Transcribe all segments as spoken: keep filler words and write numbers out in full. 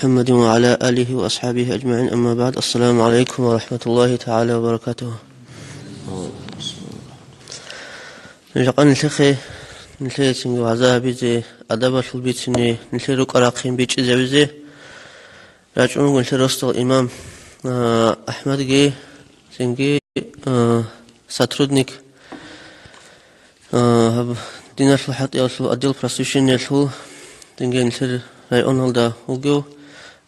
محمد وعلى آله وأصحابه أجمعين. أما بعد. السلام عليكم ورحمة الله تعالى وبركاته. Жакъа нилъехъе, нилъее цинги вагӀза гьабизе, адабалъул бицине, нилъер рукӀа-рахъин бичӀчӀизавизе рачӀун вуго нилъер росдал имам, а, АхӀмадги, цинги, а, сотрудник, а, гьаб диналъул хӀалтӀиялъул отдел просвещениялъул, цинги нилъер районалда вугев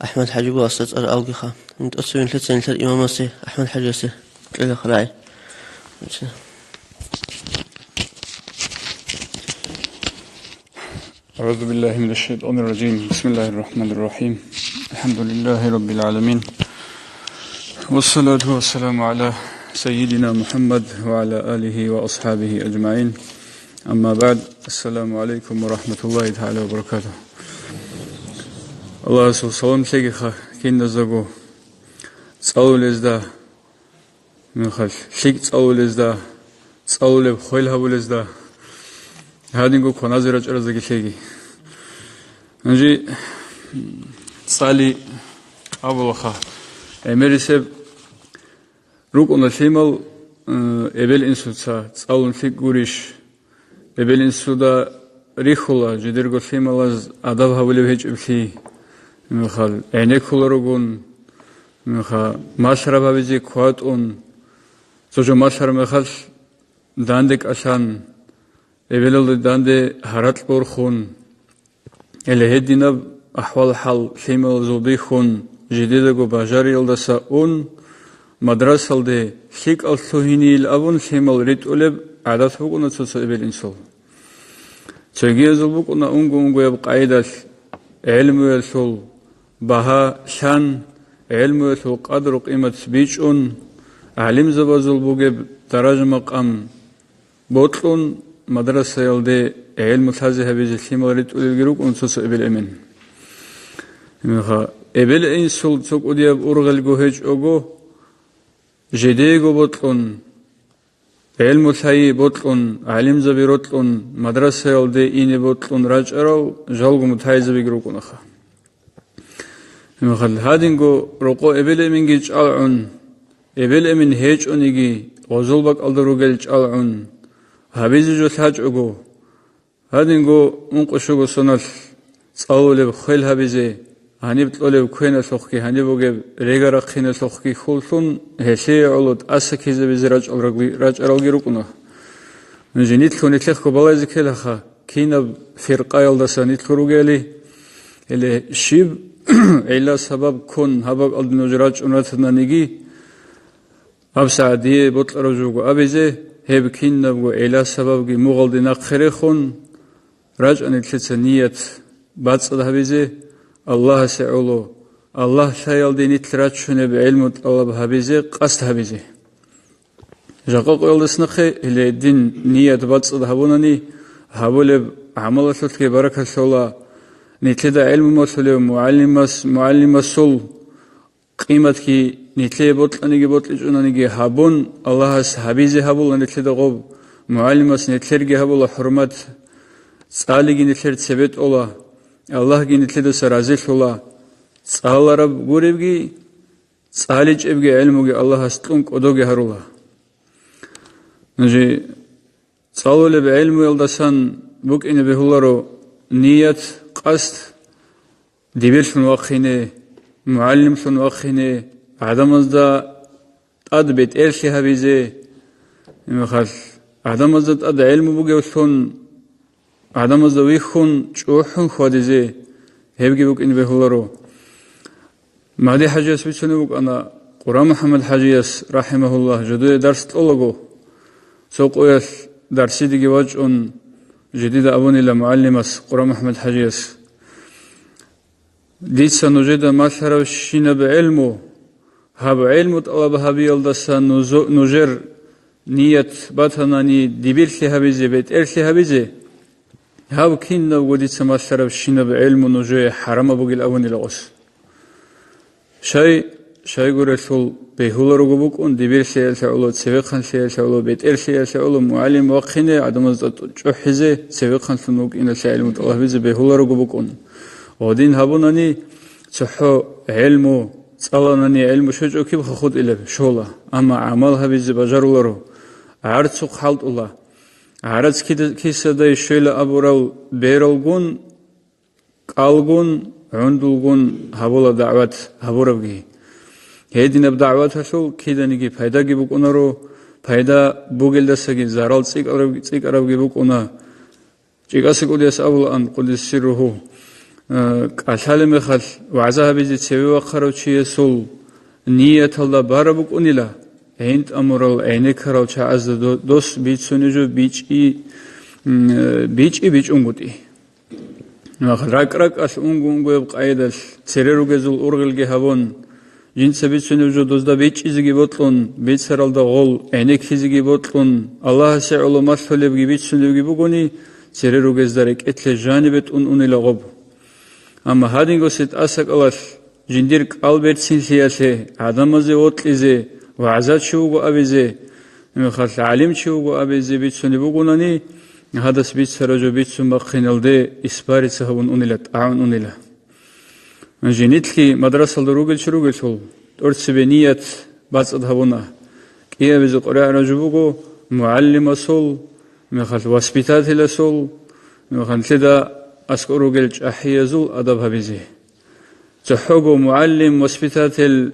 АхӀмад-хӀажи бугев, гьасда цӀар авгиха. ТӀоцеве нилъеца нилъер имамасе, АхӀмад-хӀажиясе, кьела рагӀи. أعوذ بالله من الشيطان الرجيم. بسم الله الرحمن الرحيم. الحمد لله رب العالمين. والصلاة والسلام على سيدنا محمد وعلى آله وأصحابه أجمعين. أما بعد. السلام عليكم ورحمة الله تعالى وبركاته. Аллагьасул салам лъегиха киназдаго, цӀалулезда, мехалъ лъикӀ цӀалулезда, цӀалулеб хвел гьабулезда, гьадинго кваназе рачӀараздаги лъеги. Гьанже цӀали абулаха. ГӀемерисеб рукӀуна лъимал, э, эбел-инсуца цӀалун лъикӀ гурищ? Эбел-инсуда рихьула жидерго лъималаз адаб гьабулеб гьечӀеблъи, мехалъ гӀенеккуларогун, меха малъараб гьабизе кватӀун, цо жо малъараб мехалъ данде кӀалъан, эбелалде данде гьаракь борхун, гьеле гьединаб ахӀвал-хӀал лъималазул бихьун, жидедаго бажариялдаса ун, мадрасалде лъикӀал лъугьинийил абун лъимал ритӀулеб гӀадат букӀуна цо-цо эбел-инсул. Цогиязул букӀуна унго-унгояб къайдалъ гӀелмуялъул багьа лъан, гӀелмуялъул къадру-къимат бичӀун, гӀалимзабазул бугеб даража-макъам бокьун, мадрасаялде гӀелму лъазе гьабизе лъимал ритӀулелги рукӀун цо-цо эбел-эмен. Гьебмехалъ, эбел-инсул цо кӀудияб ургъелго гьечӀого, жидеего бокьун, гӀелму лъайи бокьун, гӀалимзаби рокьун, мадрасаялде ине бокьун рачӀарал жалго мутагӀилзабиги рукӀунаха. Гьебмехалъ, гьадинго рокъо эбел-эменги чӀалгӀун, эбел-эмен гьечӀониги, гъозул бакӀалда ругел чӀалгӀун, гьабизе жо лъачӀого, гьадинго ункъо-щуго соналъ цӀалулеб хвел гьабизе, гьаниб кьолеб квеналъухъги, гьаниб бугеб рега-рахъиналъухъги хьуллъун, гьелъие гӀоло тӀаса ккезабизе рачӀал-, рагъи-, рачӀаралги рукӀуна. Нилъго нилъехъго балайзе ккелаха, кинаб фиркъаялдаса нилъго ругели, гьеле щиб гӀилла-сабаб ккун гьаб бакӀалде нуж рачӀун ратананиги, гьабсагӀат дие бокьараб жо буго абизе, гьеб кинабго гӀилла-сабабги мугъалде нахъе рехун, рачӀа нилъеца ният бацӀцӀад гьабизе, Аллагьасе гӀоло, Аллагь лъаялде нилъ рачунеб гӀелму тӀалаб гьабизе къасд гьабизе. Жакъа къоялдаса нахъе, гьеле дин ният бацӀцӀад гьабунани, гьабулеб гӀамалалъулъги баракат лъола, нилъеда гӀелму малъулев мугӀалимас, мугӀалимасул къиматги нилъее бокьаниги бокьичӀонаниги гьабун, Аллагьас гьабизе гьабула нилъеда гъоб, мугӀалимас нилъерги гьабула хӀурмат, цӀалиги нилъер цебе тӀола, Аллагьги нилъедаса разилъула, цӀалараб гуребги, цӀаличӀебги гӀелмуги Аллагьас кьун кӀодоги гьарула. Нуж цӀалулеб гӀелмуялдасан букӀине бегьуларо ният, къасд, дибирлъун вахъине, мугӀалимлъун вахъине, гӀадамазда тӀад бетӀерлъи гьабизе, гьебмехалъ, гӀадамазда тӀад гӀелму бугевлъун, гӀадамазда вихьун, чӀухӀун хьвадизе, гьебги букӀине бегьуларо. Магьди-хӀажияс бицунеб букӀана, Къура МухӀаммад-хӀажияс, рахӀимагьуллагь, жидее дарс кьолаго, цо къоялъ дарсидеги вачӀун, жидеда абунила мугӀалимас, Къура МухӀаммад-хӀажияс: «Дица нужеда малъаравщинаб гӀелму, гьаб гӀелму тӀалаб гьабиялдаса нузу-, нужер ният батанани дибирлъи гьабизе, бетӀерлъи гьабизе, гьаб кинабго дица малъаравщинаб гӀелму нужее хӀарамаб бугил», — абунила гъос. Щай, щайгурелъул бегьуларого букӀун, дибирлъиялъе гӀоло, цевехъанлъиялъе гӀоло, бетӀерлъиялъе гӀоло мугӀалим вахъине, гӀадамазда чӀухӀизе, цевехъанлъун вукӀиналъе гӀелму тӀалабизе бегьуларого букӀун. Гъодин гьабунани, ЦохӀо гӀелму цӀаланани, гӀелму щвечӀо кибха хутӀилеб? Щола, амма гӀамал гьабизе бажаруларо, гӀарцухъ хӀалтӀула. ГӀарац кида-, кисадай щвела абурал бералгун, кӀалгун, гӀундулгун гьабула дагӀват гьабурабги. Гьединаб дагӀваталъул киданиги пайдаги букӀунаро, пайда бугелдасаги зарал цӀикӀкӀараб-, цӀикӀкӀарабги букӀуна. ЧӀикӀаса кӀудияс абулаан, къуддиса сирругьу, э, кӀалъалеб мехалъ вагӀза гьабизе цеве вахъарав чиясул нияталда бараб букӀунила, гӀинтӀамурал, гӀенеккарал чагӀазда до-, дос бицунеб жо бичӀчӀи, м, э, бичӀчӀи бичӀчӀунгутӀи. Махал ракӀ-ракӀалъ унго-унгояб къайдалъ цере ругезул ургъелги гьабун, жинца бицунеб жо дозда бичӀчӀизеги бокьун, бицаралда гъол гӀенеккизеги бокьун, Аллагьасе гӀоло малъулебги бицунебги бугони, цере ругезда рекӀелъе жанибе тӀун унила гъоб. Амма гьадинго тӀасакӀалалъ жиндир кӀал берцинлъиялъе, гӀадамазе вокьизе, вагӀза чи вуго абизе, мехалъ гӀалим чи вуго абизе бицунеб бугонани, гьадас бицараб жо бицун бахъиналде испарица гьабун унила, тӀагӀун унила. Жинилъги мадрасалда ругел чи ругелъул, тӀоцебе ният бацӀцӀад гьабуна. КӀиабизе къваригӀараб жо буго мугӀалимасул, мехалъ воспитателасул, мехалъ нилъеда аскӀор ругел чӀахӀиязул адаб гьабизе. ЦохӀого мугӀалим, воспитатель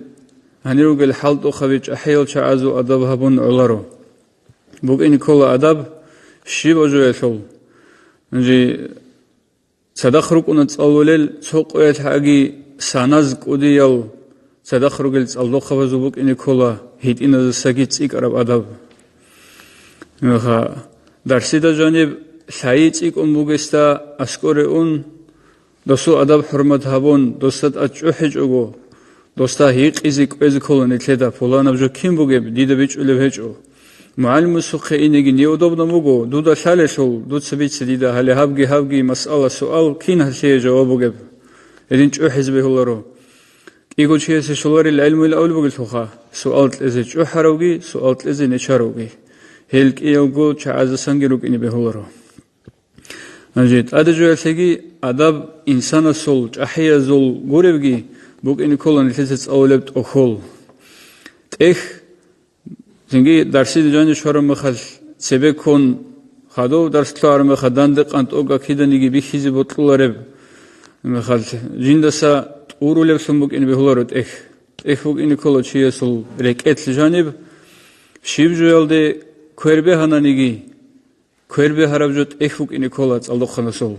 гьанир ругел хӀалтӀухъаби чӀахӀиял чагӀазул адаб гьабун гӀоларо. БукӀине ккола адаб щибаб жоялъул. Гьанже цадахъ рукӀуна цӀалулел цо къоялъ гьаги саназ кӀудиял цадахъ ругел цӀалдохъабазул букӀине ккола гьитӀиназесаги цӀикӀкӀараб адаб. Меха, дарсида жаниб лъайи цӀикӀкӀун бугесда аскӀоре ун, досул адаб-хӀурмат гьабун, досда тӀад чӀухӀичӀого, досда гьикъизе кӀвезе ккола нилъеда, пуланаб жо кин бугеб, дида бичӀчӀулеб гьечӀо. МугӀалимасухъе инеги неудобно буго, дуда лъалелъул, дуца бице дида гьале гьабги-гьабги масъала-суал, кин гьалъие жаваб бугеб? Гьедин чӀухӀизе бегьуларо. КӀиго чиясе щоларил гӀелмуйилан абулеб бугелъулха, суал кьезе чӀухӀаравги, суал кьезе нечаравги. Гьел кӀиялго чагӀаздасанги рукӀине бегьуларо. Гьанже тӀаде жоялъеги адаб инсанасул, чӀахӀиязул гуребги букӀине ккола нилъеца цӀалулеб тӀохьол. ТӀехь, цинги дарсиде жаниб щвараб мехалъ цебе ккун, хадув дарс лъугӀараб мехалъ данде къантӀога киданиги бихьизе бокьулареб мехалъ, жиндаса тӀурулеблъун букӀине бегьуларо тӀехь. ТӀехь букӀине ккола чиясул рекӀелъ жаниб, щиб жоялде квер бегьананиги, квер бегьараб жо тӀехь букӀине ккола цӀалдохъанасул.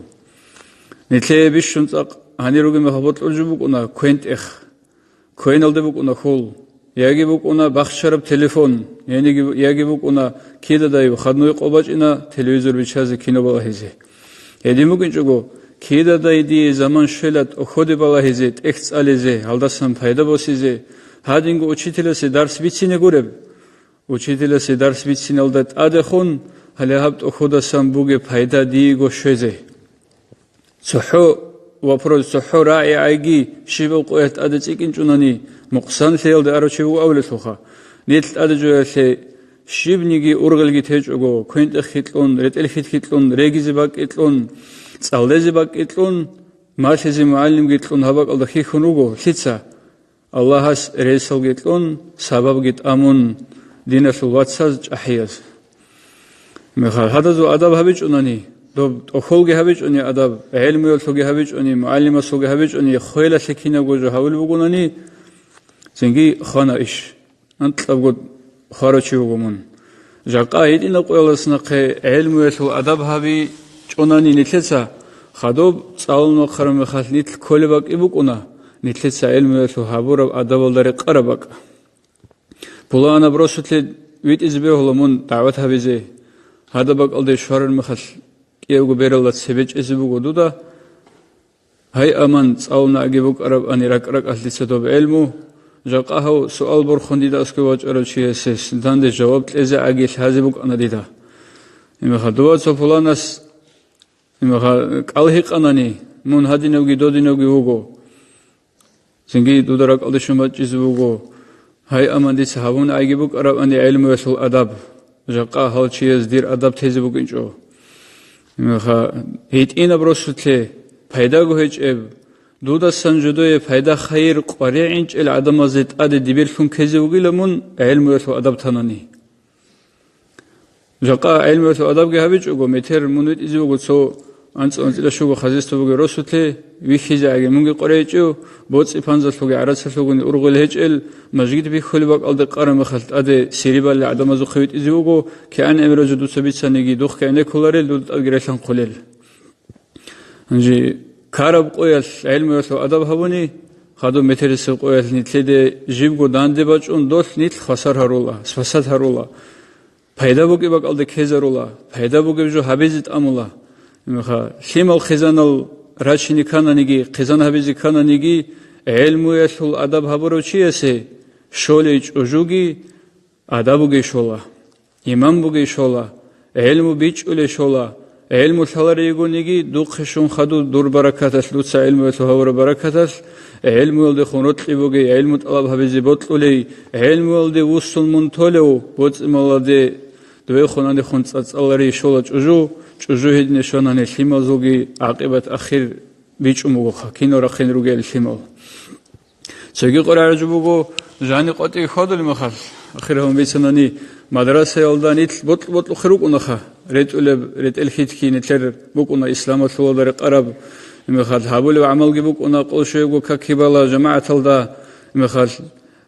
Нилъее бищун цӀакъ гьанир ругеб мехалъ бокьулеб жо букӀуна квен-тӀех. Квеналде букӀуна хьул. Яги букӀуна бахчараб телефон, яниги, яги букӀуна кидадай выходной къо бачӀина телевизор биччазе, кино балагьизе. Гьедин букӀинчӀого, кидадай дие заман щвела тӀохьоде балагьизе, тӀехь цӀализе, гьалдасан пайда босизе, гьадинго учителасе дарс бицине гуреб? Учителасе дарс бициналда тӀадехун, гьале гьаб тӀохьодасан бугеб пайда диего щвезе. ЦохӀо вопрос, цохӀо рагӀи гӀайги, щибаб къоялъ тӀаде цӀикӀкӀинчӀунани, мукъсанлъиялде арав чи вуго абулелъулха. Нилъ тӀаде жоялъе щибниги ургъелги течӀого, квен-тӀехьги кьун, ретӀел-хьитги кьун, регизе бакӀги кьун, цӀалдезе бакӀги кьун, малъизе мугӀалимги кьун гьаб бакӀалда хьихьун руго. Лъица? Аллагьас ресалги кьун, сабабги тӀамун, диналъул вацаз, чӀахӀияз. Мехалъ гьадазул адаб гьабичӀунани, доб тӀохьолги гьабичӀуни адаб, гӀелмуялъулги гьабичӀуни, мугӀалимасулги гьабичӀуни, хвелалъе кинабго жо гьабулеб бугонани, цинги хвана иш. Анкьабго хварав чи вуго мун. Жакъа гьитӀинаб къоялдаса нахъе гӀелмуялъул адаб гьабичӀунани нилъеца, хадуб цӀалун вахъараб мехалъ нилъ кколеб бакӀи букӀуна, нилъеца гӀелмуялъул гьабураб адабалда рекъараб бакӀ. Пуланаб росулъе витӀизе бегьула мун дагӀват гьабизе. Гьадаб бакӀалде щвараб мехалъ кӀиявго бералда цебе чӀезе буго дуда. Гьай, аман, цӀалунаги букӀарабани ракӀ-ракӀалъ дица доб гӀелму, жакъа гьав суал борхун дида аскӀов вачӀарав чиясе данде жаваб кьезе аги лъазе букӀана дида. Имаха, дова цо пуланас, имаха, кӀал гьикъанани, мун гьадинавги додинавги вуго. Цинги дуда ракӀалде щун бачӀизе буго. Гьай, аман, дица гьабун гӀайги букӀарабани гӀелмуялъул адаб. Жакъа гьал чияз дир адаб тезе букӀинчӀо. Имаха, гьитӀинаб росулъе, пайдаго гьечӀеб, Дудасан жодое пайда-хайир къваригӀинчӀел гӀадамазе тӀаде дибирлъун ккезе вугила мун гӀелмуялъул адаб танани. Жакъа гӀелмуялъул адабги гьабичӀого, метер мун витӀизе вуго цо анцӀ-анцӀила щуго хозяйство бугеб росулъе, вихьизегӀаги мунги къваригӀичӀев, боцӀи-панзалъуги гӀарацалъугуни ургъел гьечӀел, мажгит бихьулеб бакӀалде къараб мехалъ тӀаде сирибали гӀадамазухъе витӀизе вуго, кигӀан гӀемерал жо дуца бицаниги, духъ кигӀан кколарел, дуда тӀадги релъанхъулел. Гьанже ккараб къоялъ, гӀелмуялъул адаб гьабуни, хадуб метерисеб къоялъ нилъеде жибго данде бачӀун долъ нилъ хвасар гьарула, спасать гьарула. Пайда бугеб бакӀалде ккезарула, пайда бугеб жо гьабизе тӀамула. Гьебмехалъ, лъимал хъизанал рачине ккананиги, хъизан гьабизе ккананиги, гӀелмуялъул адаб гьабурав чиясе щолей чӀужуги, адаб бугей щола, иман бугей щола, гӀелму бичӀчӀулей щола, гӀелму лъаларей йигониги, духъе щун хадуб дур баракаталъ, дуца гӀелмуялъул гьавураб баракаталъ, гӀелмуялдехун рокьи бугей, гӀелму тӀалаб гьабизе бокьулей, гӀелмуялде вуссун мун толев, боцӀи-малалде дугьехун гьанихун цӀацӀаларей щола чӀужу, чӀужу гьедине щванани лъималзулги гӀакъибат ахир бичӀчӀун бугоха, кинал рахъин ругел лъимал. Цоги къваригӀараб жо буго, жани къватӀибе хьвадулеб мехалъ, ахир гьабун бицанани, мадрасаялда нилъ бокьа-бокьухъе рукӀунаха, ретӀулеб ретӀел хьитги нилъер букӀуна, исламалъулалда рекъараб мехалъ гьабулеб гӀамалги букӀуна, къо щвего как кибала жамагӀаталда мехалъ,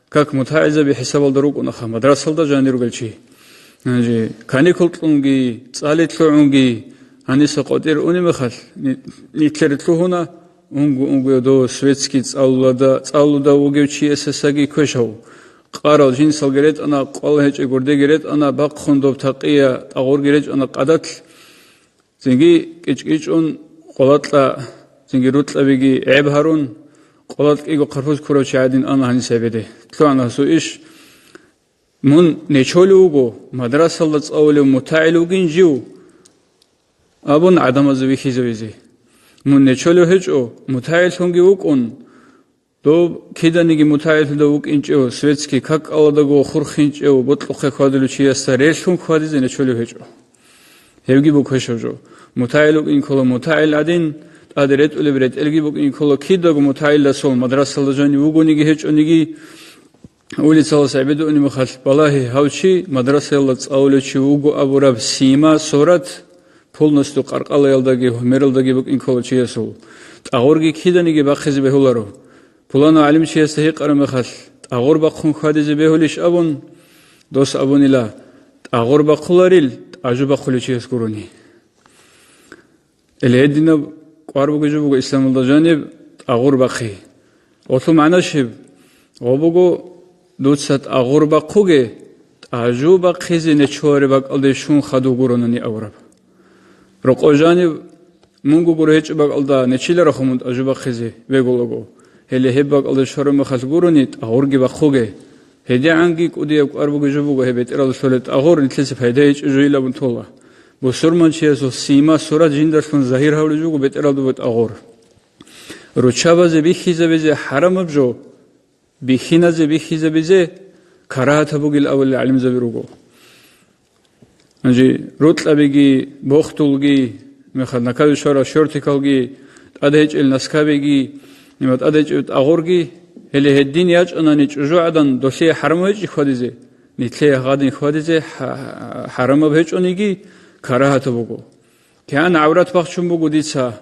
как мутагӀилзаби хӀисабалда рукӀунаха, мадрасалда жани ругел чи. Гьанже каникул кьунги, цӀали лъугӀунги, гьаниса къватӀир уни мехалъ, ни-, нилъер лъугьуна, унго-унго дов светский цӀалулада-, цӀалулда вугев чиясасаги квешав, къарал жинсалги ретӀана, къвал гьечӀеб гурдеги ретӀана, бахъун доб такъия тӀагъурги речӀана къадалъ, цинги кӀичӀ-кӀичӀун къвалакьа, цинги рукьабиги гӀеб гьарун, къвалакь кӀиго хъарпуз ккурав чи гӀадин ана гьаниса гьебеде. ЛъугӀана гьасул иш. Мун нечолев вуго, мадрасалда цӀалулев мутагӀил вугин жив, абун гӀадамазе вихьизавизе. Мун нечолев гьечӀо, мутагӀиллъунги вукӀун, дов киданиги мутагӀиллъуда вукӀинчӀев, светский какаладаго хурхинчӀев, бокьухъе хьвадулев чиясда релълъун хьвадизе нечолев гьечӀо. Гьебги буго квешав жо. МутагӀил вукӀин ккола мутагӀил гӀадин, тӀаде ретӀулеб ретӀелги букӀин ккола кидаго мутагӀиласул, мадрасалда жанив вугониги гьечӀониги, улицалас гӀебедугӀунеб мехалъ балагье, гьав чи мадрасаялда цӀалулев чи вуго абураб сима, сурат полностью къаркъалаялдаги гьумералдаги букӀин ккола чиясул. ТӀагъурги киданиги бахъизе бегьуларо. Пуланав гӀалимчиясда гьикъараб мехалъ, тӀагъур бахъун хьвадизе бегьулищ абун, дос абунила, тӀагъур бахъуларил, тӀажу бахъулев чияс гурони. Ил гьединаб кӀвар бугеб жо буго исламалда жаниб тӀагъур бахъи. Гъолъул магӀна щиб? Гъо буго, дуца тӀагъур бахъуге, тӀажу бахъизе нечолареб бакӀалде щун хадув гуронани абураб. Рокъов жаниб мунго гуро гьечӀеб бакӀалда нечиларахъун мун тӀажу бахъизе бегулаго. Гьеле гьеб бакӀалде щвараб мехалъ гурони тӀагъурги бахъуге. ГьедигӀанги кӀудияб кӀвар бугеб жо буго гьеб бетӀералда щолеб тӀагъур, нилъеца пайда гьечӀеб жо йилабун тола. Бусурманчиясул сима, сурат жиндалъун загьир гьавулеб жо буго бетӀералда бугеб тӀагъур. Руччабазе бихьизабизе хӀарамаб жо, бихьиназе бихьизабизе карагьатаб бугил абулел гӀалимзаби руго. Гьанже рукьабиги, бохдулги, мехалъ накабизе щварал щортикалги, тӀад гьечӀел наскабиги, нима тӀад гьечӀев тӀагъурги, гьеле гьедин ячӀанани чӀужугӀадан долъие хӀарамаб гьечӀищ хьвадизе, нилъее гьадин хьвадизе хӀа-, хӀарамаб гьечӀониги, карагьатаб буго. КигӀан гӀаврат бахчун буго дица,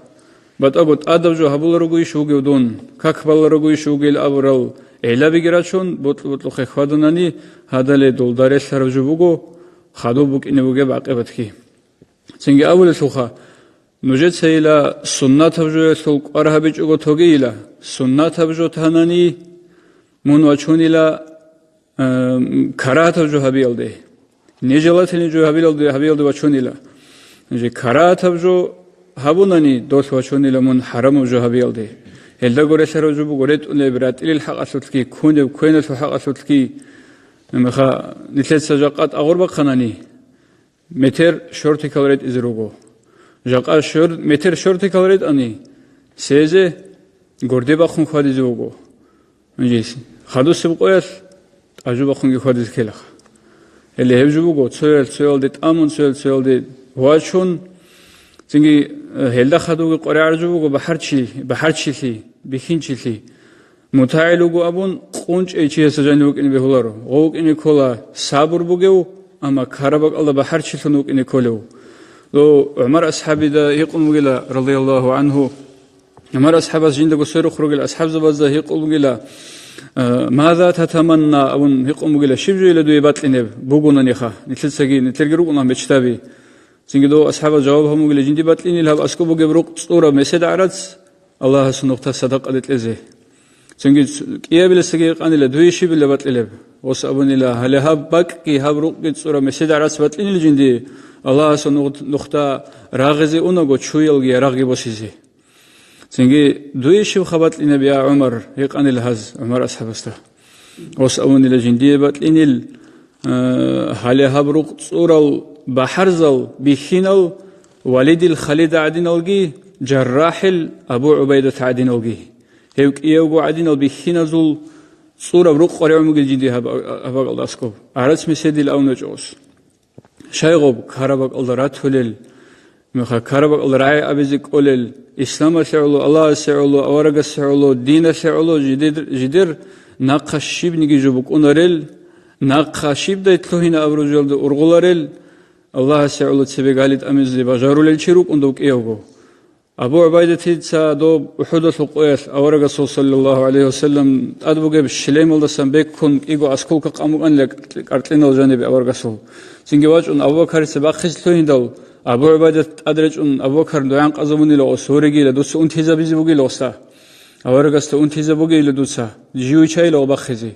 батӀаго тӀадаб жо гьабуларогойищ вугев дун, как баларогойищ вугел абурал гӀиллабиги рачун, бокьа-бокьухъе хьвадунани, гьадале дулда релълъараб жо буго, хадуб букӀине бугеб гӀакъибатги. Цинги абулелъулха, нужецайила суннатаб жоялъул кӀвар гьабичӀого тогейила, суннатаб жо танани, мун вачунила, э, карагьатаб жо гьабиялде. Нежелательный жо гьабиялде, гьабиялде вачунила. Же карагьатаб жо гьабунани, долъ вачунила мун хӀарамаб жо гьабиялде. Гьелдаго релълъараб жо буго ретӀунеб ратӀлил хӀакъалъулъги, кунеб квеналъул хӀакъалъулъги. Меха нилъеца жакъа тӀагъур бахъанани, метер щортикал ретӀизе руго. Жакъа щор-, метер щортикал ретӀани, сезе гурде бахъун хьвадизе вуго. Гьанже хадусеб къоялъ тӀажу бахъунги хьвадизе ккелаха. Гьеле гьеб жо буго, цоял цоялде тӀамун, цоял цоялде вачун, цинги, э, гьелда хадувги къваригӀараб жо буго бахӀарчи-, бахӀарчилъи. бихьинчилъи. МутагӀил вуго абун, къунчӀей чиясда жанив вукӀине бегьуларо. Гъов вукӀине ккола сабур бугев, амма ккараб бакӀалда бахӀарчилъун вукӀине кколев. Дов ГӀумар асхӀабида гьикъун бугила, радияллагьу гӀангьу. ГӀумар асхӀабас жиндаго сверухъ ругел асхӀабзабазда гьикъун бугила, э, «Маза татаманна?» абун гьикъун бугила, «Щиб жойила дуе бакьинеб бугонаниха?» Нилъецаги, нилъерги рукӀуна мечтаби. Цинги дов асхӀабас жаваб гьабун бугила, «Жинди бакьинил гьаб аскӀоб бугеб рукъ цӀураб месед гӀарац Аллагьасул нухда садакъаде кьезе». Цинги кӀиабилесаги гьикъанила, «Дуе щибила бакьилеб?» Гъос абунила, «Гьале гьаб бакӀги, гьаб рукъги цӀураб месед гӀарац бакьинил жинди, Аллагьасул нух-, нухда рагъизе унаго, чуялги ярагъги босизе». Цинги, «Дуе щибха бакьинеб, я ГӀумар?» гьикъанила гьаз ГӀумар асхӀабасда. Гъос абунила, «Жиндие бакьинил, э, гьале гьаб рукъ цӀурал бахӀарзал бихьинал Валидил Халид гӀадиналги, ЖаррахӀил Абу ГӀубайдат гӀадиналги. Гьев кӀиявго гӀадинал бихьиназул цӀураб рукъ къваригӀун бугел жинди гьаб-, гьаб бакӀалда аскӀоб. ГӀарац меседил авночӀос». Щайгъуб ккараб бакӀалда ратулел, меха ккараб бакӀалда рагӀи абизе кӀолел, исламалъе гӀоло, Аллагьасе гӀоло, аварагасе гӀоло, диналъе гӀоло жидер, жидер нахъа щибниги жо букӀунарел, нахъа щибдай лъугьина абружалда ургъуларел, Аллагьасе гӀоло цебе гали тӀамизе бажарулел чи рукӀун дов кӀиявго. Абу ГӀубайдатица доб УхӀудалъул къоялъ аварагасул, саллаллагьу гӀалайгьи вассалам, тӀад бугеб шлемалдасан беккун кӀиго осколка къан букӀанила каркьинал жанибе аварагасул. Цинги вачӀун Абу Бакарица бахъизе лъугьиндал, Абу ГӀубайдат тӀад речӀун, Абу Бакар, дугӀан къазабунила гъос, гьоригила, дуца унтизабизе бугила гъосда. Аварагасда унтизабугейила дуца, жив вичайила гъо бахъизе.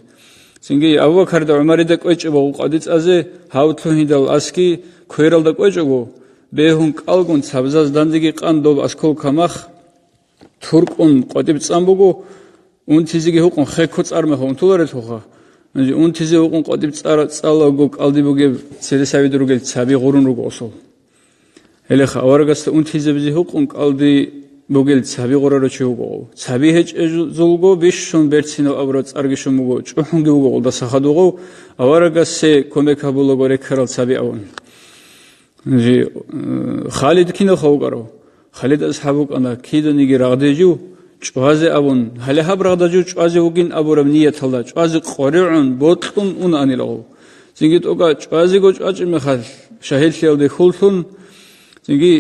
Цинги Абу Бакарда ГӀумарида кӀвечӀого къватӀи цӀазе, гьав лъугьиндал аски квералда кӀвечӀого, бегьун кӀалгун цабзаз дандеги къан доб осколка мах туркӀун къватӀиб цӀан буго, унтизеги гьукъун хекко цӀар мехалъ унтуларелъулха. Унтизе гьукъун къватӀиб цӀар-, цӀалаго кӀалди бугеб цересавид ругел цаби гъурун руго осул. Гьелеха аварагасда унтизабизе гьукъун кӀалди бугел цаби гъурарав чи вугогъов. Цаби гьечӀезулго бищун берцинав абураб цӀарги щун буго, чӀухӀунги вуго гъолдаса хадугъов, аварагасе кумек гьабулаго реккарал цаби авун. Жи, э, Халид киналха вукӀарав? Халид асхӀаб вукӀана, киданиги рагъде жив, чӀвазе абун, гьале гьаб рагъда жив чӀвазе вугин абураб нияталда, чӀвазе къваригӀун, бокьун унаанила гъов. Цинги тӀокӀа чӀвазего чӀвачӀеб мехалъ, шагьидлъиялде хьуллъун, цинги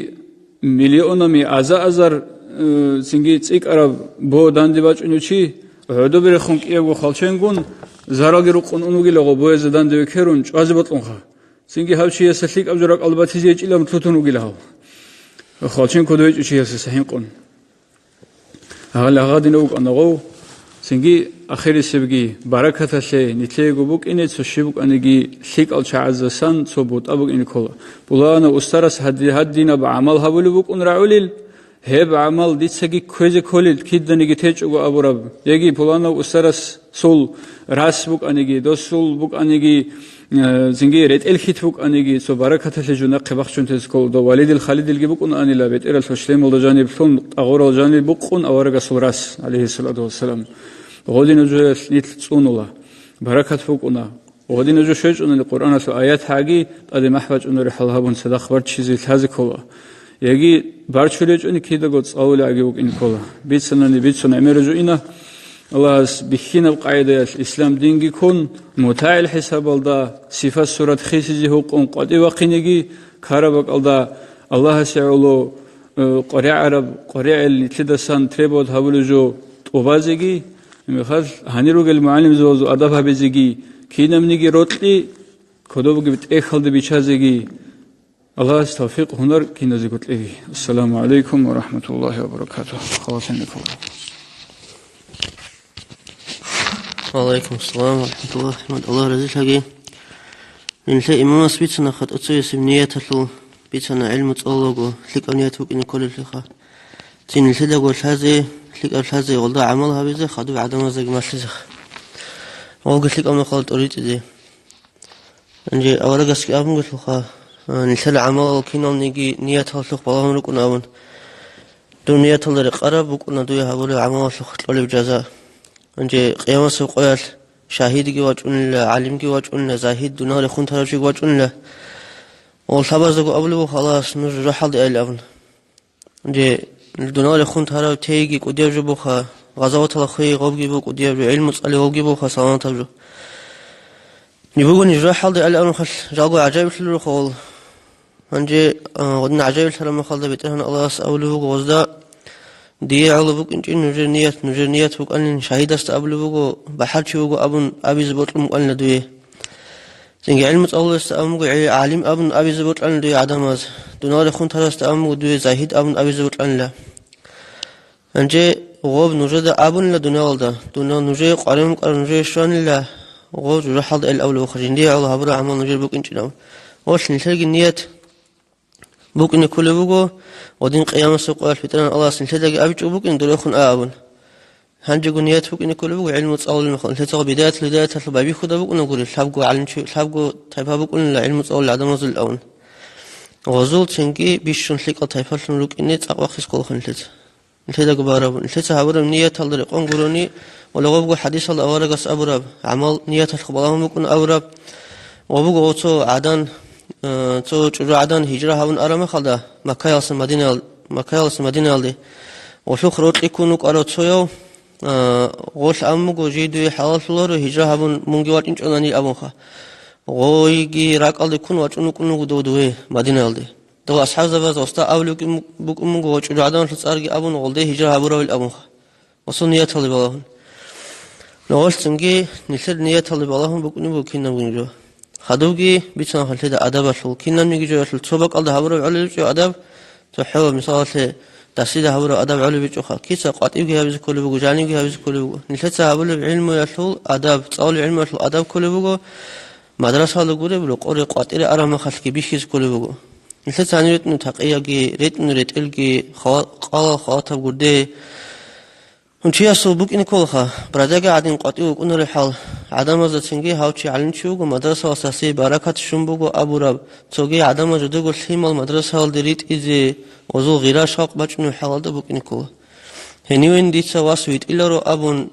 миллионами аза-азар, э, цинги цӀикӀкӀараб бо данде бачӀунев чи, гӀодобе рехун кӀиябго хвалченгун, заралги рукъун унугилаго боязда данде векерун, чӀвазе бокьунха. Цинги гьав чиясда лъикӀаб жо ракӀалда батизе гьечӀилан лъутун вугила гьав. Хвалчен кодовечӀев чиясдаса хӀинкъун. Гьагъал-гьагъадинав вукӀана гъов, цинги ахирисебги баракаталъе, нилъеего букӀине цо щиб букӀаниги лъикӀал чагӀаздасан цо бутӀа букӀине ккола. Пуланав устарас гьади-, гьадинаб гӀамал гьабулеб букӀун рагӀулел, гьеб гӀамал дицаги кквезе кколел киданиги течӀого абураб, яги пуланав устарасул рас букӀаниги, досул букӀаниги, Э, цинги ретӀел хьит букӀаниги, цо баракаталъе жо нахъе бахчун тез ккола. Валидил Халидилги букӀунаанила, бетӀералъул шлемалда жаниб лъун, тӀагъурал жаниб букъун аварагасул рас, гӀалайгьиссалату вассалам. Гъодинаб жоялъ нилъ цӀунула. Баракат букӀуна. Гъодинаб жо щвечӀунани Къуръаналъул аят гьаги, тӀаде махӀ бачӀунарехӀал гьабун цадахъ барччизе лъазе ккола. Яги барччулечӀони кидаго цӀалулеги букӀин ккола. Бицанани бицун гӀемераб жо ина. Аллагьас бихьинаб къагӀидаялъ ислам динги ккун, мутагӀил хӀисабалда сифат-сурат хисизе гьукъун къватӀив вахъинеги, ккараб бакӀалда Аллагьасе гӀоло, э, къваригӀараб, къваригӀел нилъидасан требовать гьабулеб жо тӀубазеги, мехалъ гьанир ругел мугӀалимзабазул адаб гьабизеги, кинабниги рокьи кодобги тӀехьалде бичазеги, Аллагьас тавфикъ, гьунар киназего кьеги. Ассаламу гӀалайкум ва рахматуллагьи ва баракатугь. Халатин ликум. Ва алейкум салам ва рахматуллахи ва баракатугь. Аллагь разилъаги. Нилъер имамас бицана хатӀуцевесеб нияталъул, бицана гӀилму цӀалулаго, лъикӀаб ният букӀине кколеблъиха. Цин нилъедаго лъазе, лъикӀаб лъазе, гъолда гӀамал гьабизе, хадуб гӀадамаздаги малъизеха. Гъолги лъикӀаб нухалда тӀоритӀизе. Гьанже аварагасги абунгелъулха, а, нилъер гӀамалал киналниги нияталлъухъ балагьун рукӀун абун. Дун нияталда рекъараб букӀуна дуе гьабулеб гӀамалалъухъ кьолеб жаза. Гьанже къиямасеб къоялъ шагьидги вачӀунила, гӀалимги вачӀунила, загьид, дунал рехун тарав чиги вачӀунила. Ва лъабаздаго абулеб буго Аллагьас нуж рахӀалде айил абун. Гьанже дунал рехун тарав тейги кӀудияб жо буха, гъазаваталда хвей гъобги букӀу, дияб жо гӀилму цӀали гъобги буха саламатаб жо. Нибугони жужахӀалда аля абунхъалъ жалго гӀажаиблъуларо хъал. Гьанже, а, гъодин гӀажаиблъараб махалда БетӀергьан Аллагьас абулеб буго гъозда: «Дие гӀоло букӀинчӀин нужер ният, нужер ният букӀанин шагьидасда абулеб буго, бахӀарчи вуго абун абизе бокьун букӀанила дуе». Цинги гӀилму цӀалулесда абун буго гӀи-, гӀалим абун абизе бокьанила дуе гӀадамаз, дунал рехун тарасда абун буго дуе загьид абун абизе бокьанила. Гьанже гъоб нужеда абунила дуниялалда, дуниял нужее къваригӀун букӀараб нужее щванила, гъоб жужахӀалда ил авлуха, жиндие гӀоло гьабураб гӀамал нужер букӀинчӀилан. Гъолъ нилъерги ният букӀине кколеб буго, гъодин къиямасеб къоялъ БетӀергьан Аллагьас нилъедаги абичӀого букӀин дурехун а абун. Гьанжего ният букӀине кколеб буго гӀилму цӀалулеб мехалъ, нилъецаго бидаятлъи-гьидаяталъул байбихьуда букӀунагури, лъабго гӀалимчи, лъабго тайпа букӀунила гӀилму цӀалулел гӀадамазул авун. Гъозул цинги бищун лъикӀал тайпалъун рукӀине цӀакъ бахъизе кколаха нилъеца. Нилъедаго бараб, нилъеца гьабураб нияталда рекъон гурони, ва гъобго хӀадисалда аварагас абураб, гӀамал нияталъухъ балагьун букӀун абураб, ва буго цо гӀадан, э, цо чӀужугӀадан гьижра гьабун араб мехалда, Маккаялъа Мадинаял-, Маккаялъа Мадинаялде, гъолъухъ рокьи ккун вукӀарав цояв, э, гъолъ абун буго, жий дуе хӀалаллъуларо гьижра гьабун мунги вачӀинчӀонани абунха. Гъойги ракӀалде ккун вачӀун вукӀун вуго дов дуе Мадинаялде. Дов асхӀабзабаз гъосда абулеб букӀун буго, ва чӀужугӀаданалъул цӀарги абун, гъолде гьижра гьабуравил абунха. Гъосул нияталде балагьун. Ногъолъцинги нилъер нияталде балагьун букӀунеб буго кинабгун жо. Хадубги бицунха нилъеда адабалъул, кинабниги жоялъул цо бакӀалда гьабураб гӀолеб гьечӀо адаб, цохӀо, мисалалъе, дасида гьабураб адаб гӀолеб гьечӀоха, киса къватӀибги гьабизе кколеб буго, жанибги гьабизе кколеб буго. Нилъеца гьабулеб гӀилмуялъул адаб, цӀалулеб гӀилмуялъул адаб кколеб буго, мадрасалда гуреб рокъоре къватӀире араб мехалъги бихьизе кколеб буго. Нилъеца гьанир ретӀун такъияги, ретӀун ретӀелги, хала-, къалал халатаб гурде. Гьунчиясул букӀине кколаха, брадеги гӀадин къватӀив вукӀунарел хӀал. ГӀадамазда цинги гьав чи гӀалимчи вуго, мадрасалас гьасие баракат щун буго абураб, цоги гӀадамаз жидего лъимал мадрасалде ритӀизе, гъозул гъира-шавкъ бачӀунеб хӀалалда букӀине ккола. Гьенивен дица вас витӀиларо абун,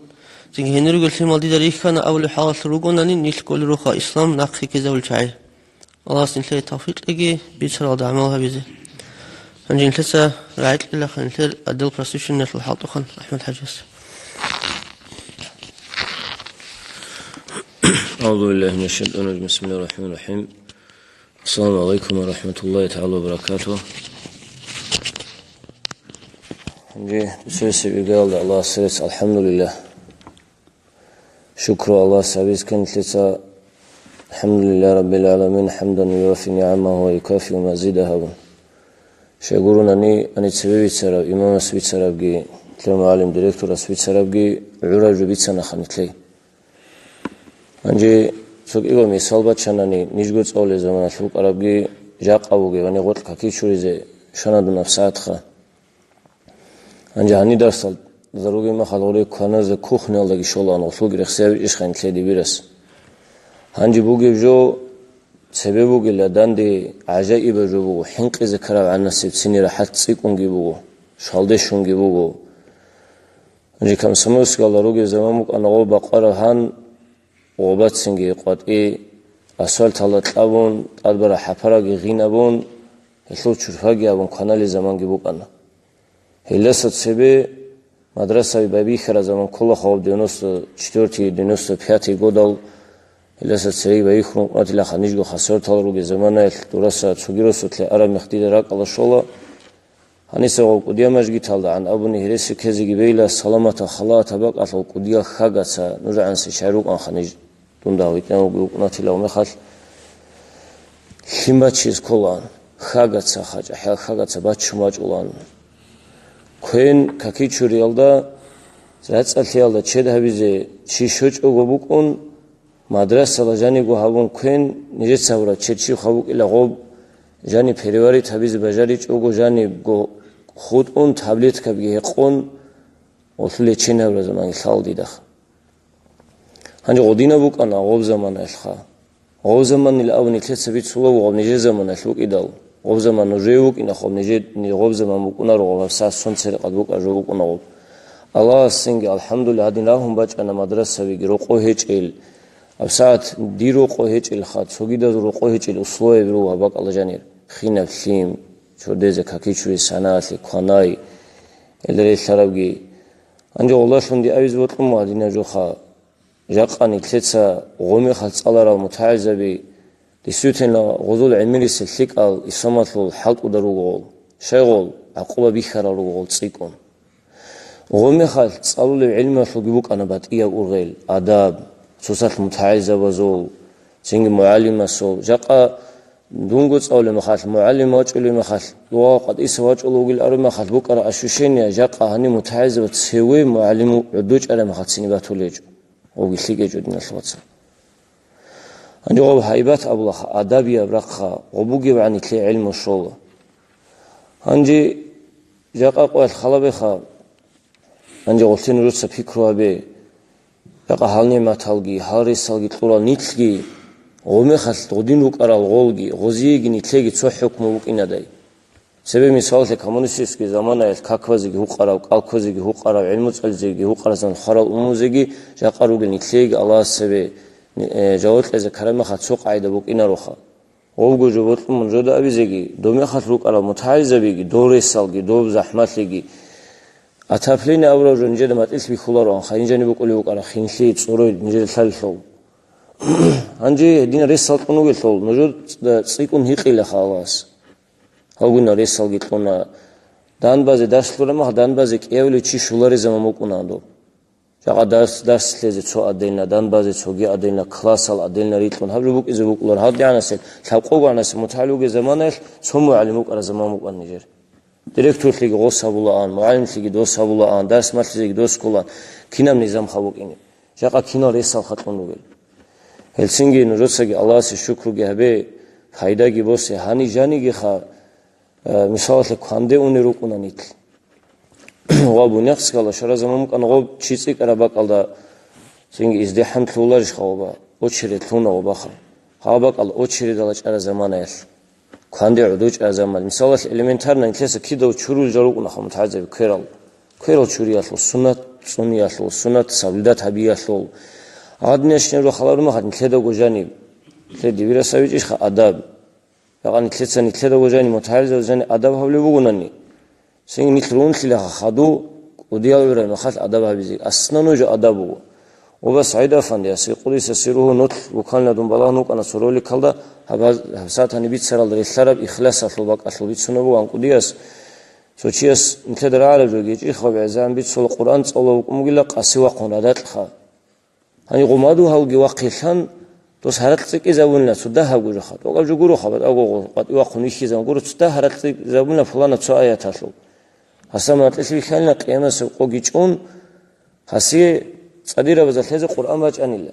цинги гьенирго лъимал дида рихьана абулеб хӀалалъ ругонани, нилъ кколероха ислам нахъе ккезабулел чагӀи. Аллагьас нилъее тавфикъ кьеги бицаралда гӀамал гьабизе. Гьанже нилъеца рагӀи кьела нилъер отдел просвещениялъул хӀалтӀухъан АхӀмад-хӀажияс. أعوذ بالله من الشيطان الرجيم. بسم الله الرحمن الرحيم. السلام عليكم ورحمة الله تعالى وبركاته. Гьанже дуцаризе бигӀалда Аллагьасе рецц, алхӀамдулиллагь. Шукру Аллагьасе гьабизе ккани нилъеца, الحمد لله رب العالمين، حمدا يوافي نعمه ويكافئ مزيده абун. Щай гурунани, гьаниб цебе бицараб, имамас бицарабги, нилъер мугӀалим, директорас бицарабги гӀураб жо бицанаха нилъее. Гьанже цо кӀиго мисал бачанани, нижго цӀалулел заманалъ букӀарабги, жакъа бугеб, гьаниб гъоркь каки чуризе щвана дун гьабсагӀатха. Гьанже гьаниб дарсалда ругеб мехалъ гъоре кваназе кухниялдаги щолаан, гъолъулги рехсей гьабичӀищха нилъее дибирас. Гьанже бугеб жо цебе бугила, данде гӀажаибаб жо буго, хӀинкъизе ккараб гӀанасеб ццини рахӀат цӀикӀкӀунги буго, щвалде щунги буго. Гьанже Комсомольскалда ругеб заман букӀана гъоб бакъвараб гьан, гъобацинги къватӀи асфальталда кьабун, тӀадбараб хӀапарабги гъинабун, гьелъул чурхаги абун кваналел заманги букӀана. Гьелдаса цебе мадрасаби байбихьараб заман ккола хабаб девяносто четвёртый, девяносто пятый годал, гьелдаса цереги байбихьун къватилаха нижго хасартал ругел заманаялъ дураса цоги росулъе араб мех дида ракӀалда щола. Гьаниса гъов кӀудияв мажгиталдагӀан абуни гьереси ккезеги бейла, саламатаб халатаб бакӀалъул кӀудиял хьагаца нуж гӀанси чай рукӀанха ниж. Дунда гьавитӀан вугев вукӀунатилав мехалъ, лъим бачизе кколаан, хьагаца хачӀа, хьа-, хьагаца баччун бачӀулаан. Квен какичуриялда, рацӀцӀалъиялда чед гьабизе чи щочӀого букӀун, мадрасала жанибго гьабун квен, нижеца гьавураб чед щибха букӀила гъоб, жаниб переварить гьабизе бажаричӀого, жанибго хутӀун, таблеткабги гьекъон, гъолъул лечение гьабураб заманги лъала дидахъ. Гьанже гъодинаб букӀана гъоб заманаялъха. Гъоб заманил абун нилъеца бицула вугъаб нижер заманаялъ вукӀидал. Гъоб заман нужее вукӀина хъоб, нижер, гъоб заман букӀунаро гъоб, гьабсагӀат сон церекъад букӀа жо букӀуна гъоб. Аллагьасцинги, алхӀамдулиллагь, гьадин рагьун бачӀана мадрасабиги рокъов гьечӀел. ГьабсагӀат дир рокъов гьечӀелха, цогидазул рокъов гьечӀел условияби руго гьаб бакӀалда жанир. Хинаб лъим, чордезе какичури санаалъе кванай, гьелда релълъарабги. Гьанже гъолдалъун диабиз бокьун ва динаб жоха, жакъа нилъеца гъомехалъ цӀаларал мутагӀилзаби, дисютина гъозул гӀемерисел лъикӀал исламалъул хӀалтӀуда ругогъол, щайгъол, гӀакъуба бихьарал ругогъол цӀикӀкӀун. Гъомехалъ цӀалулев гӀилмуялъулги букӀана батӀияб ургъел, адаб, цоцалъ мутагӀилзабазул, цинги мугӀалимасул. Жакъа дунго цӀалулеб мехалъ, мугӀалим вачӀулеб мехалъ, дугъа къватӀиса вачӀулев вугил араб мехалъ букӀараб ощущение, жакъа гьаниб мутагӀилзаби цеве мугӀалим гӀодов чӀараб мехалъ цинги батулеб гьечӀо, гъоги лъикӀ гьечӀо, диналъул вацал. Гьанже гъоб гьайбат абулаха, адабияб рахъа, гъоб бугебгӀан нилъее гӀилму щола. Гьанже жакъа къоялъ халабеха, гьанже гъолъие нужеца пикру гьабе, жакъа гьал нигӀматалги, гьал ресалги кьурал нилъги, гъомехалъ гъодин рукӀарал гъолги, гъозиеги нилъеги цо хӀукму букӀинадай. Цебе мисаллъи коммунистический заманаялъ какбазеги гьукъарав, кӀал кквезеги гьукъарав, гӀилму цӀализеги гьукъарал заман хварал умумузеги жакъа ругел нилъееги Аллагьас цебе, э, жаваб кьезе ккараб мехалъ цо къагӀида букӀинароха. Гъобго жо бокьун нужеда абизеги, доб мехалъ рукӀарал мутагӀилзабиги, доб ресалги, доб захӀмалъиги. Отопление абураб жо нижеда матӀилъ бихьулароан, хадин жаниб букӀулеб букӀараб хинлъи, цӀорой нижеда лъалелъул. Гьанже гьедин ресал кьун вугелъул, нужер цӀ-, цӀикӀкӀун гьикъилаха Аллагьас. Гьагуна ресалги кьуна. Данбазе дарс лъураб мехалъ, данбазе кӀиявулев чи щолареб заман букӀунаан доб. Жакъа дарс, дарс лъезе цо отдельно, данбазе цоги отдельно, классал отдельно рикьун, гьаб жо букӀизе букӀулар. ГьадигӀанасел, лъабкъого гӀанасел мутагӀил вугеб заманаялъ цо мугӀалим вукӀараб заман букӀана нижер. Директорлъиги гъос гьабулаан, мугӀалимлъиги дос гьабулаан, дарс малъизеги дос кколаан, кинаб низам хаб букӀине? Жакъа кинал ресал халкьун ругел? Гьелцинги нужецаги Аллагьасе шукруги гьабе, пайдаги босе, гьани жанигиха, э, мисалалъе, кванде унел рукӀуна нилъ. Ва бунехскала шара заман букӀана гъоб чи цӀикӀкӀараб бакӀалда цинги издихӀам лъуларищха гъоба, очередь лъуна гъобаха. Гьаб бакӀал очередала чӀара заманаялъ. Кванде гӀодов чӀара заман. Мисалалъ, элементарно, нилъеца кидав чурул жал рукӀунаха мутагӀилзаби кверал. Кверал чуриялъул, суннат цӀуниялъул, суннат соблюдать гьабиялъул. Гьадинашин рухӀаларумаха нилъедаго жаниб. Нилъеда дибирасабичӀищха адаб? Жакъа нилъеца нилъедаго жаниб, мутагӀилзаби жаниб адаб гьабулеб бугонани, цинги нилъ рунлъилаха хадув кӀудиял гӀураб мехалъ адаб гьабизе. Основной жо адаб буго. Ва СагӀид Афандиясе, къудиса сирругьу, нилъ буквально дун балагьун вукӀана цо роликалда, гьаб-, гьабсагӀат гьаниб бицаралда релълъараб ихласалъул бакӀалъул бицунеб буган кӀудияс. Цо чияс нилъеда рагӀараб жоги, чӀихъ ва бегӀзан бицула, Къуръан цӀалулев вукӀун бугила, къаси вахъун радакьха. Гьанив гъумаду гьавги вахъилъан, дос гьаракь цӀикӀкӀизабунила цо дагьаб гуроха, тӀокӀаб жо гуроха, батӀаго къватӀивахъун вихьизабун гуро, цо дагь гьаракь цӀикӀкӀизабунила пулана цо аяталъул. Гьасан макьилъ вихьанила къиямасеб къоги чӀун, гьасие цӀадирабазда лъезе Къуръан бачӀанила.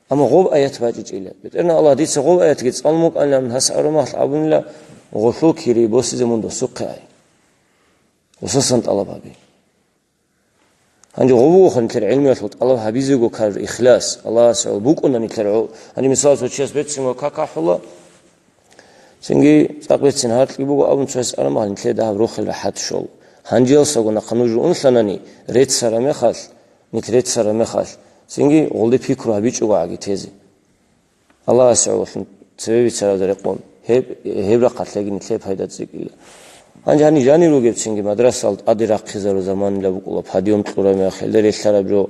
Амма гъоб аят бачӀичӀила. БетӀерна Аллагь, дица гъоб аятги цӀалун букӀанилан гьас гӀурамахъ абунила, гъолъул кири босизе мун досухъе ай. Гъусасан тӀалаб гьабе. Гьанже гъо бугоха нилъер гӀилмуялъул тӀалаб гьабизего ккараб ихлас, Аллагьас гӀоло букӀуна нилъер гӀо-, гьанже, мисал, цо чияс бецин ва как ахӀула, цинги цӀакъ бецин гьаркьги буго абун цояс араб мехалъ, нилъеда гьаб рохел рахӀат щол. Гьанжеялсаго нахъа нуж унлъанани, реццараб мехалъ, нилъ реццараб мехалъ, цинги гъолде пикру гьабичӀого гӀаги тезе. Аллагьасе гӀололъун цебе бицаралда рекъон, гьеб, гьеб рахъалъеги нилъее пайда цӀикӀкӀила. Гьанже гьаниб жанир ругебцинги мадрасаялда тӀаде рахъизару заманила букӀула, подъём кьураб мехалъ, гьелда релълъараб жо,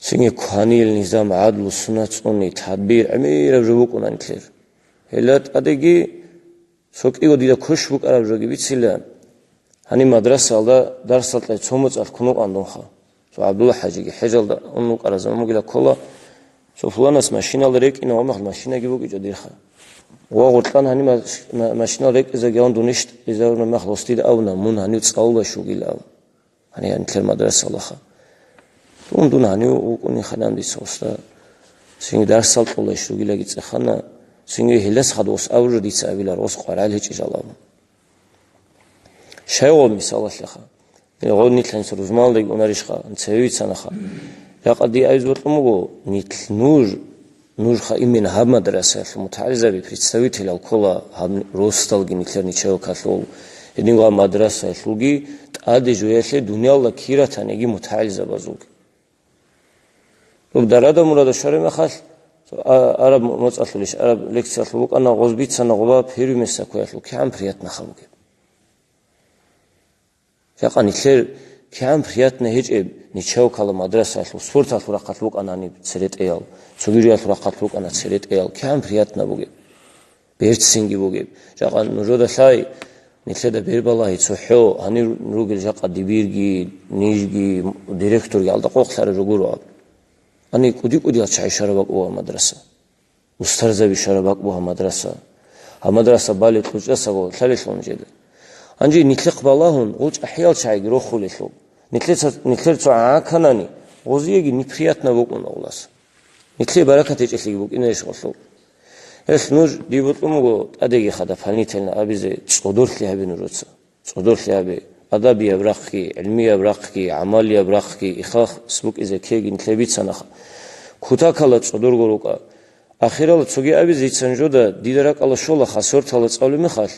цинги кванил низам, гӀадлу, суннат цӀуни, тадбир, гӀемераб жо букӀуна нилъер. Гьелда тӀадеги Цо кӀиго дида квеш букӀараб жоги бицила. Гьаниб мадрасаялда дарсал кьей цо моцӀалъ ккун вукӀан дунха. Цо ГӀабдулла ХӀажиги хӀежалда ун вукӀараб заман бугила ккола, цо пуланас машиналда рекӀина ва махал машинаги букӀичӀо дирха. Ва гъоркьан гьаниб маш-, ма-, машинал рекӀизаги гьавун дунищ изарунаб махал гъос дида абуна, мун гьанив цӀалулаш вугилан. Гьанив нилъер мадрасалаха. Дун, дун гьанив вукӀунин ханан дица уста. Цинги дарсал кьола иш ругилаги цӀехана. Цинги гьелдаса хадув ус абуржу дица абилар, ус къварал гьечӀи жалаб. Щай гъо мисалалъеха? Гъо нилъанца рузмалдаги унарищха, цеве вицанаха. Жакъа дие абиз бокьун буго, нилъ нуж Нуж ха имин гьаб мадрасаялъул мутагӀилзаби, представителал ккола гьаб росдалги нилъер ничавакалъул, гьединго гьаб мадрасаялъулги тӀаде жоялъе дуниялда киратаниги мутагӀилзабазулги. Руб дарада-мурада щвараб мехалъ, а-, араб моцӀалъулищ, араб лекциялъул букӀана, гъоз бицана гъоба первый места ккоялъул, кигӀан приятно хабугеб. Жакъа нилъер КигӀан приятно гьечӀеб, ничавкала мадрасалъул, спорталъул рахъалъ букӀана гьаниб церетӀеял, цогириялъул рахъалъ букӀана церетӀеял, кигӀан приятно бугеб, берцинги бугеб. Жакъа нужеда лъай, нилъеда бербалагьи цохӀо, гьанир ругел жакъа дибирги, нижги, директорги алда къокълъараб жо гуро аб. Гьанир кӀуди-кӀудиял чагӀи щвараб бакӀ буго мадраса. Устарзаби щвараб бакӀ буго мадраса. Гьаб мадраса балеб кьучӀасаго лъалелъул нижеда. Гьанже нилъехъ балагьун, гъул чӀахӀиял чагӀиги рохулелъул. Нилъеца, нилъер цо гӀаканани, гъозиеги неприятно букӀун гъулас. Нилъее баракат гьечӀелъиги букӀинарищ гъолъул? Гьелъ нуж дие бокьун буго тӀадеги хада дополнительно абизе, цӀодорлъи гьабе нужеца. ЦӀодорлъи гьабе, адабияб рахъги, гӀилмияб рахъги, гӀамалияб рахъги, ихлас букӀизе ккеги нилъее бицанаха. Кутакалда цӀодорго рукӀа. Ахиралда цоги абизе дица нужеда, дида ракӀалда щола хасорталда цӀалулеб мехалъ.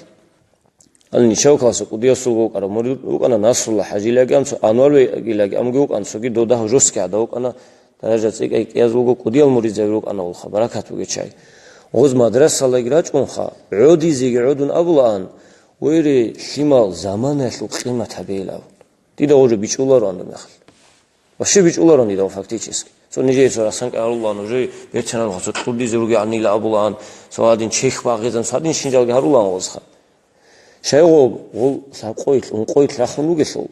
Гьанив ничавкаласа кӀудиясулго вукӀарав мурид вукӀана Насрулла ХӀажилаги, цо Анвар бегилаги, амги вукӀана, цоги дов дагьав жесткий гӀадав вукӀана, даража цӀикӀкӀиязулго кӀудиял муридзаби рукӀана гъолха, баракат бугел чагӀи. Гъоз мадрасалаги рачӀунха, гӀодизеги гӀодун абулаан: «Вайре, лъимал, заманаялъул къимат гьабейилан». Дида гъожо бичӀчӀулароан доб мехалъ. Вообще бичӀчӀулароан дида фактически. Цо нижее цо расанкӀа гьарулаан, уже берцинаб цо кьурдизе ругеанила абулаан, цо гьадин чехь багъизан, цо гьадин шинжалги гьарулаан гъозха. Щай гъоб, гъол лъабкъоялъ, ункъоялъ рахун ругелъул.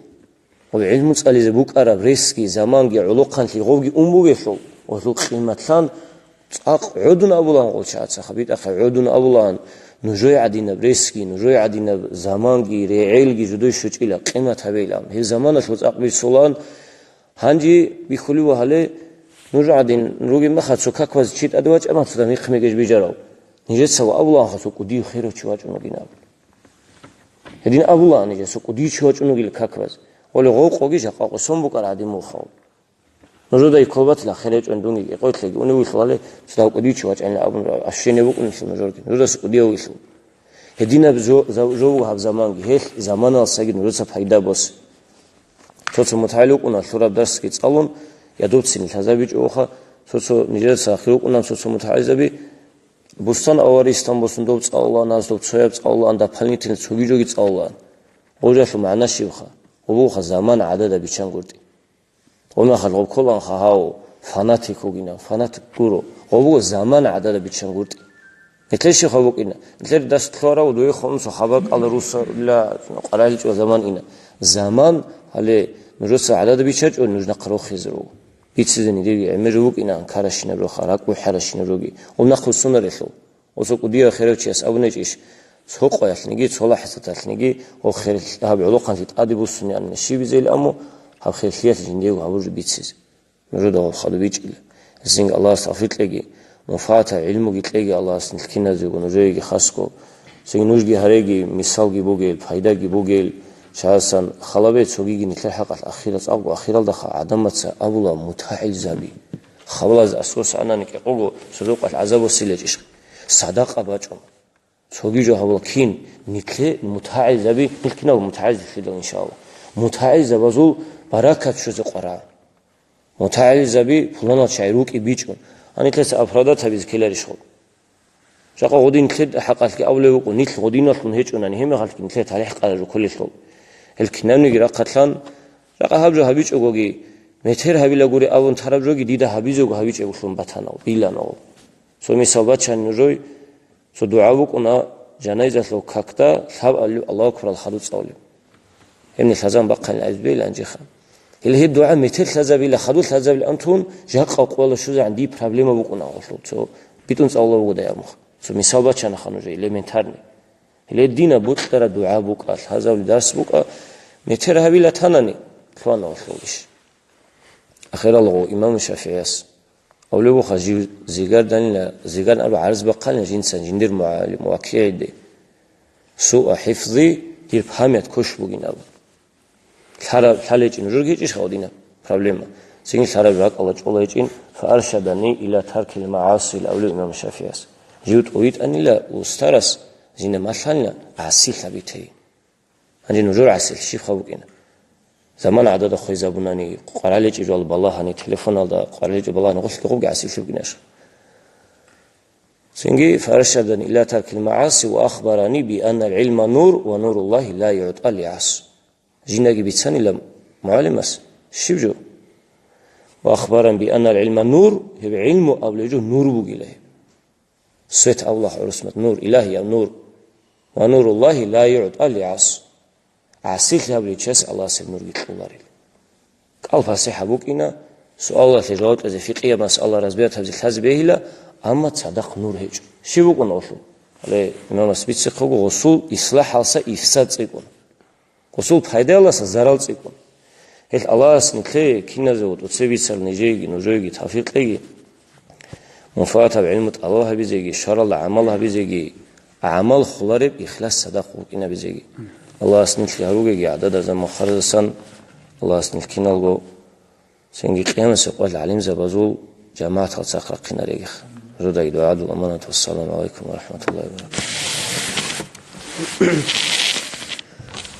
Гъоб гӀилму цӀализе букӀараб ресги, заманги, гӀолохъанлъи гъовги ун бугелъул, гъолъул къиматлъан цӀакъ гӀодун абулаан гъол чагӀаца, хабитӀахъе гӀодун абулаан, нужее гӀадинаб ресги, нужее гӀадинаб заманги, регӀелги жидее щвечӀила, къимат гьабейилан. Гьеб заманалъул цӀакъ бицулаан, гьанже бихьулев гьале, нуж гӀадин ругеб мехалъ цо какбазе чи тӀаде вачӀа мацӀалда михъ-мегеж бижарав. Нижеца ва абулаанха цо кӀудияв херав чи вачӀун вугин абун. Гьедин абулаан нижеца, цо кӀудияв чи вачӀун вугила какбазе. Гъоле гъов къоги жакъа къо сон букӀараб гӀадин мухъав. Нужеда икколбатила херечӀун дунги кӀикъоялъеги унев вугелъул гьале, цо дагьав кӀудияв чи вачӀайилан абун ра-, ащене букӀунелъул нужерги. Нужеца кӀудияв вугелъул. Гьединаб жо-, за-, жо буго гьаб заманги, гьелъ заманалсаги нужеца пайда босе. Цо-цо мутагӀил вукӀуна лъураб дарсги цӀалун, я дубцин лъазабичӀо уха, цо-цо нижеца ахир вукӀуна, цо-цо мутагӀилзаби, Бустан аваристан босун доб цӀалулаан, аз доб цояб цӀалулаан, дополнительно цоги жоги цӀалулаан. Гъожалъул магӀна щибха? Гъобуха заман гӀадада биччан гуртӀи. Гъомахал гъоб кколанха гьав фанатик вугина, фанатик гуро. Гъобуго заман гӀадада биччан гуртӀи. Нилъер щибха букӀина? Нилъер дас лъугьарав дуе хун цо хабар кӀала русарила къварилъичӀо заман ина. Заман гьале нужеца гӀадада биччачӀо, нуж нахъа рохизе руго. Бицизе нидеги гӀемер вукӀина, анкаращинаб роха, ракӀбухӀаращинаб роги. Гъоб нахъ руссунарелъул. Оцо кӀудияв херав чияс абунечӀищ, цо къоялъниги, цо лахӀзаталъниги, гъо хер-, гьаб гӀолохъанлъи тӀаде буссунеанани щибизейил, аммо гьаб херлъиялъ жиндиего гьабуржи бицизе. Нужеда гъоб хадуб бичӀила. Гьесинги Аллагьас тавфикъ кьеги, мунфагӀатаб гӀилмуги кьеги Аллагьас нилъ киназего, нужееги хасго. Цинги нужги гьареги, мисалги бугел, пайдаги бугел, чагӀасан халабе цогиги нилъер хӀакъалъ ахирал цӀакъго ахиралдаха гӀадамаца абула мутагӀилзаби. Хабалаз аскӀос анани кӀикъого созокъалъ гӀазаб босилечӀищ. Садакъа бачӀун. Цоги жо гьабула кин, нилъе мутагӀилзаби, нилъ кинаб мутагӀилзаблъидал, иншалла. МутагӀилзабазул баракат щвезе къвара. МутагӀилзаби пуланал чагӀи рукӀи бичӀун. Гьанилъеца оправдать гьабизе ккеларищ гъоб? Жакъа гъодин нилъер хӀакъалъги абулеб букӀун, нилъ гъодиналъун гьечӀунани, гьебмехалъги нилъер талихӀ къарар руккулелъул. Гьел кинабниги рахъалъан, жакъа гьаб жо гьабичӀогоги, метер гьабилагури абун тараб жоги дида гьабизего гьабичӀебулъун батана, билана гъоб. Цо мисал бачани нужее, цо дугӀа букӀуна жанайзалъул какда лъабабилеб Аллагьу акбаралъ хадуб цӀалулеб. Гьебни лъазабун бахъанилан гӀезбейилан гьанжеха. Гьеле гьеб дугӀа метер лъазабила, хадуб лъазабилан тун, жакъа къоялъ щвезегӀан дие проблема букӀуна гъолъул, цо битӀун цӀалула бугодай абунха. Цо мисал бачанаха нужее, элементарный. Гьеле дина бокьараб дугӀа букӀа, лъазабилеб дарс букӀа, метер гьабила танани, лъугьана гъолъул иш. Ахирал гъов имам ШафигӀияс. Авлебуха жив зигарданила, зигаран абу гӀарз бахъанила жинцан жиндир мугӀалим ВакигӀиде. Суа хӀифзи, дир память квеш бугин абу. Лъара-, лъалечӀин журги гьечӀищха гъодинаб проблема. Цинги лъараб ракӀалда чӀола гьечӀин, фааршадани иля таркил магӀаси, авлеб имам ШафигӀияс. Жив тӀовитӀанила устарас, зина малъанила гӀасилъаби тей. Гьанже нужер гӀасилъи щибха букӀина? Замана гӀадада хвезабунани, къварилъичӀеб жал балагьани, телефоналда къварилъичӀеб балагьани, гъулъги гъубги гӀасилъи букӀинаш. Цинги, фаршадани иля таркил магӀаси ва ахбарани би аннал гӀилма нур ва нуруллагьи ла югӀта ли гӀас. Жиндаги бицанила, МугӀалимас щиб жо? «Ва ахбарани би аннал гӀилма нур», гьеб гӀилму абулеб жо нур бугила гьеб. Свет абула гӀурусмат, нур, илагьияб нур. «Ва нуруллагьи ла югӀта ли гӀас». ГӀасилъи гьабулев чияс Аллагьас гьеб нурги кьоларила. КӀал пасихӀаб букӀина, суалалъе жаваб кьезе, фикъияб масъала разбират гьабизе лъазе бегьила, амма цадахъ нур гьечӀо. Щиб букӀуна гъолъул? Гьале имамас бицихъего, гъосул ислахӀалса ифсад цӀикӀкӀун. Гъосул пайдаласа зарал цӀикӀкӀун. Гьелъ Аллагьас нилъее киназего тӀоцебе бицарал нижееги нужееги тавфикъ кьеги, мунфагӀатаб гӀилму тӀалаб гьабизеги, шаралда гӀамал гьабизеги, гӀамал холареб ихлас цадахъ букӀинабизеги. Аллагьас нилъги гьаругеги гӀадада заман харзасан, Аллагьас нилъ киналго цинги къиямасеб къоялъ гӀалимзабазул жамагӀаталда цадахъ рахъинарегиха. Жудаги дугӀадул аманат. Вассаламу гӀалайкум ва рахӀматуллагьи ва баракатугь.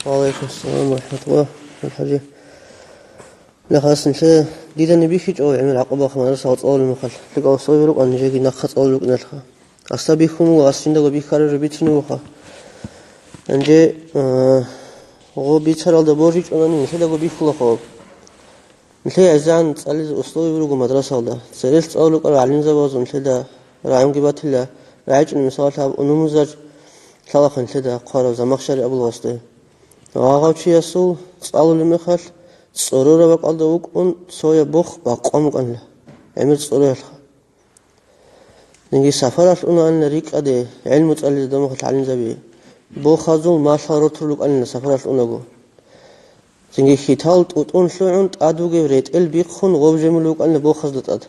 Ва гӀалайкум ассалам ва рахӀматуллагь, хӀажи. Нахъасан нилъее дида бихьичӀо гӀемер гӀакъуба хъамарас гьал цӀалулеб мехалъ, лъикӀав устройби рукӀан нижеги нахъа цӀалулел рукӀиналъха. Асда бихьун буго, ас жиндаго бихьараб жо бицунеб буха. Гьанже, а, гъо бицаралда божичӀунани нилъедаго бихьулаха. Нилъее гӀезегӀан цӀализе условияб руго мадрасалда. Церелъ цӀалулел рукӀарал гӀалимзабазул нилъеда рагӀунги батила, рагӀичӀони мисалалъ гьаб Унумузаж лъалаха нилъеда хъварав Замахшари абулев гъосде. Гъагъав чиясул цӀалулеб мехалъ цӀорораб бакӀалда вукӀун цояб бох бакъван букӀанила, гӀемер цӀороралъха. Цинги сапаралъ унаанила рикӀкӀаде гӀилму цӀализе дов мехалъ гӀалимзаби. Бохазул малъал ротулел рукӀанила сапаралъ унаго. Цинги хьитал тӀутӀун лъугӀун тӀад бугеб ретӀел бихъун гъоб жемулеб букӀанила бохазда тӀад.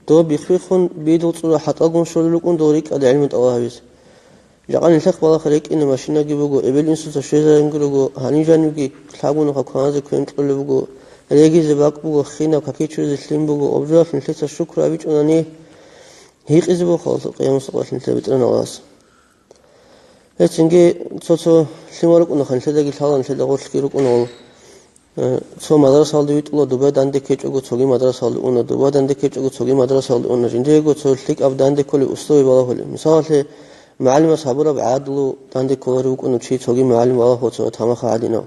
Доб бихъ-бихъун бидул цӀура хӀатӀалгун щолел рукӀун дол рикӀкӀаде гӀилму тӀалаб гьабизе. Жакъа нилъехъ балагье рекӀине машинаги буго, эбел-инсуца щвезарингуро, гьаниб жанибги лъагӀунаха кваназе квен кьолеб буго, регизе бакӀ буго, хинаб какичуризе лъим буго, обжалъ нилъеца шукру гьабичӀунани, гьикъизе бухъалъул къиямасеб къоялъ нилъер БетӀергьан Аллагьас. Гьецинги цо-цо лъимал рукӀунаха, нилъедаги лъала, нилъеда гъорлъги рукӀуна гъол. Э, цо мадрасалда витӀула, дубай данде ккечӀого цоги мадрасалда уна, дубай данде ккечӀого цоги мадрасалда уна, жиндиего цо лъикӀаб данде кколеб условие балагьулеб. Мисалалъе, мугӀалимас гьабураб гӀадлу данде кколарев вукӀуна чи цоги мугӀалим балагьула цо тамаха гӀадинав.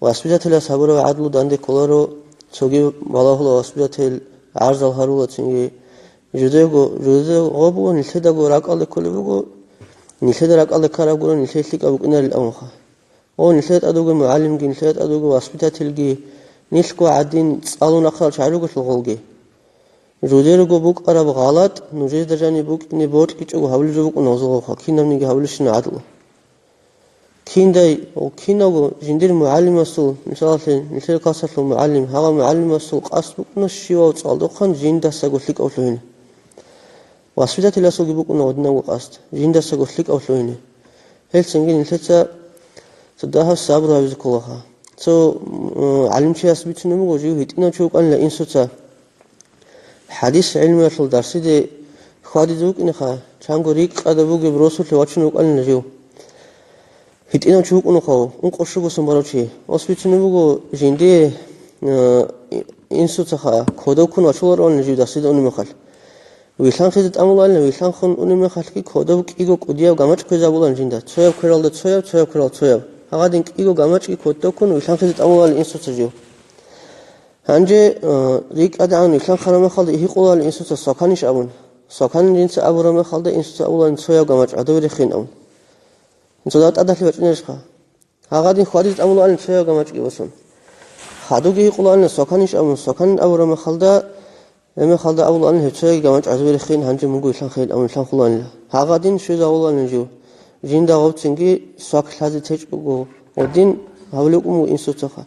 Воспитателас гьабураб гӀадлу данде кколаро цоги балагьула воспитатель, гӀарзал гьарула цинги. Жудего, жудего гъо буго, нилъедаго ракӀалде кколеб буго, нилъеда ракӀалде ккараб гуро нилъее лъикӀаб букӀинарил абунха. О, нилъеда тӀад вуго мугӀалимги, нилъеда тӀад вуго воспитательги, нилъго гӀадин цӀалун рахъарал чагӀи ругелъул гъолги. Жудерго букӀараб гъалатӀ нужеда жаниб букӀине бокьичӀого гьабулеб жо букӀуна гъозул гъовха, кинабниги гьабулебщина гӀадлу. Киндай, о, кинавго жиндир мугӀалимасул, мисалалъе, нилъер классалъул мугӀалим, гьагъа мугӀалимасул къасд букӀуна щивав цӀалдохъан жиндасаго лъикӀав лъугьине. Воспитателасулги букӀуна гъодинабго къасд, жиндасаго лъикӀав лъугьине. Гьелцинги нилъеца цо дагьаб сабру гьабизе кколаха. Цо, м, гӀалимчияс бицунеб буго, жив гьитӀинав чи вукӀанила инсуца. ХӀадис гӀилмуялъул дарсиде хьвадизе вукӀинеха, чанго рикӀкӀада бугеб росулъе вачун вукӀанила жив. ГьитӀинав чи вукӀунухъав, ункъо-щуго сон барав чи. Ос бицунеб буго, жиндие, э, инсуцаха кодов ккун вачулароан жив дарсиде унеб мехалъ. Вилълъанхъизе тӀамулаанила, вилълъанхъун унеб мехалъги кодов кӀиго кӀудияб гамачӀ кквезабулаан жинда, цояб квералда цояб, цояб кверал цояб. Гьагъадин кӀиго гамачӀги кодов ккун вилълъанхъизе тӀамулаанила инсуца жив. Гьанже, э, рикӀкӀадегӀан вилълъанхъараб мехалда гьикъулаан инсуца соканищ абун. Соканин жинца абураб мехалда инсуца абулаан цояб гамачӀ гӀодове рехин абун. Инсуда тӀадалъи бачӀинарищха? Гьагъадин хьвадизе тӀамулаанин цояб гамачӀги босун. Хадуги гьикъулаанила соканищ абун, соканин абураб мехалда, гьеб мехалда абулаанин гьеб цояги гамачӀ гӀодове рехин, гьанже мунго вилълъанхъейин абун вилълъанхъулаанила. Гьагъадин щвезавулаанин жив. Жинда гъобцинги свак лъазе течӀого гъодин гьавулев вукӀун вуго инсуцаха.